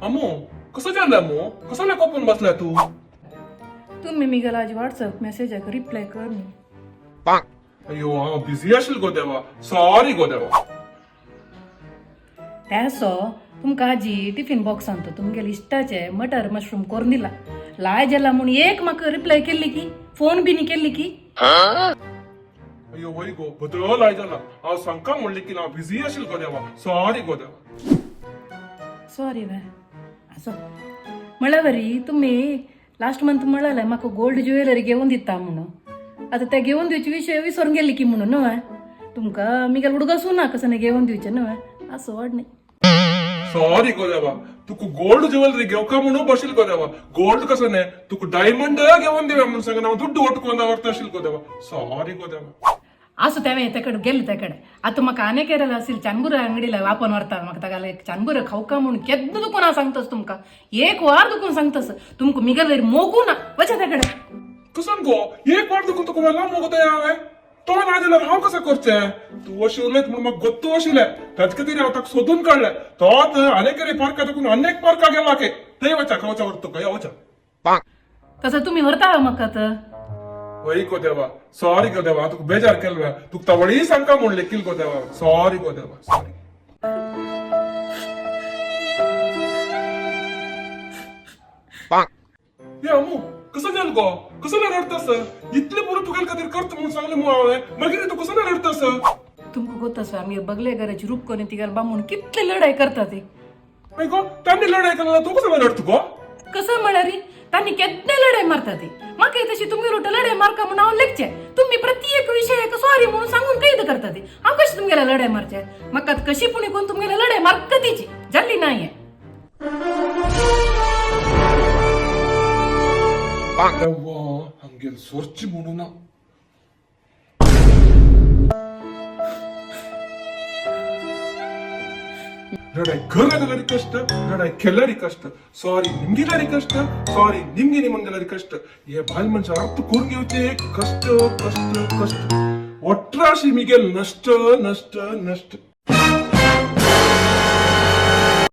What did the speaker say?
अमू कसं जालें अमू, कसं कोपून बसला तू? तुम्ही मिगेला आज व्हॉट्सअप मेसेजाक रिप्लाय कर न्ही. अय्यो हांव बिझी आशिल्लो गो देवा, सॉरी गो देवा. त्यासो तुमकां आजी टिफिन बॉक्सान तो तुमगेले इश्टाचे मटर मशरूम करून दिला, लाय जाला म्हूण एक म्हाका रिप्लाय केल्ली की फोन बी न्ही केल्ली की. अय्यो वय गो, बदल लाय जाला. हांव सांगका म्हणलें की हांव बिझी आशिल्लो गो देवा, सॉरी गो देवा. सॉरी वे असो म्हळ्यार बरी तुमी लास्ट मंथ म्हळ्यार म्हाका गोल्ड ज्वेलरी घेवन दिता म्हणून, आतां ते घेवन दिवचे विशय विसरून गेली की म्हणून न्हय तुमकां मिगेल उडगसूं ना कसं घेवन दिवचें न्हय, असो वाड न्ही. सॉरी गो देवा, तुका गोल्ड ज्वेलरी घेवका म्हणून बशील गो देवा. गोल्ड कसं न्ही तुका डायमंड घेवन दिव्या म्हणून सांगना हांव दुड्ड ओटकोन दवरता आशिल्लो गो देवा, सॉरी गो देवा. असो तेवें तेकडे गेल्ले तेकडे आतां म्हाका आनी केरला असेल चानबुरा अंगडीला वापन व्हरता म्हाका ताका एक चानबुरा खावका म्हणून केन्ना दुखून हांव सांगतस तुमकां, एक वार दुखून सांगतस तुमकां मिगेल मोगू ना वचा तेकडे. कसं गो एक वार दुखून तुका वेला मोगो ते हांवें तो ना जाल्यार हांव कसं करचें? तूं अशें उलयत म्हणून म्हाका गोत्तू आशिल्लें, ताचे खातीर हांव ताका सोदून काडलें. तो थंय अनेक पार्का दुखून अनेक पार्का गेला के थंय वचा खावचा व्हरता तुका, या वचा. तसं तुमी व्हरता म्हाका तर. वय गो देवा, सॉरी गो देवा, तुका बेजार केलो तुका तवळी सांगका म्हूण लेकील गो देवा, सॉरी गो देवा, सॉरी. ये अमू कसं जालें गो, कसं ना रडतस? इतलें पुरो तुगेले खातीर करता म्हणून सांगलें मगो हांवें, मागीर तूं कसं ना रडतस? तुमकां गोत आसा आमगे बगले घराची रूप करून तिगेल बामूण कितली लढाई करता ती. मागीर गो तांणी लढाई केला तूं कसं ना रडत गो? कसं म्हळ्यार तांणी केन्ना लढाई मारता ती, म्हाका तशी तुमगे रोट लढाई मारका म्हणून हांव लेखचे, तुमी प्रत्येक विशयाक सॉरी म्हणून सांगून कैद करता ती, हांव कशी तुमगेल्या लढाई मारचे? म्हाका कशी पुणी कोण तुमगेल्या लढाई मारका तिची जाल्ली ना हें. देवा हांगेल सोरची म्हणून ना. लढाई घरात कष्ट, लढाई केल्यारी कष्ट, सॉरी निमगेल्यारी कष्ट, सॉरी निमगे निमगेल्यारी कष्ट. हे बायल मनशां अर्थ करून घेवचे कष्ट कष्ट कष्ट, ಒಟ್ರಾಶಿ ಮಿಗೆಲ್ ನಷ್ಟ ನಷ್ಟ ನಷ್ಟ.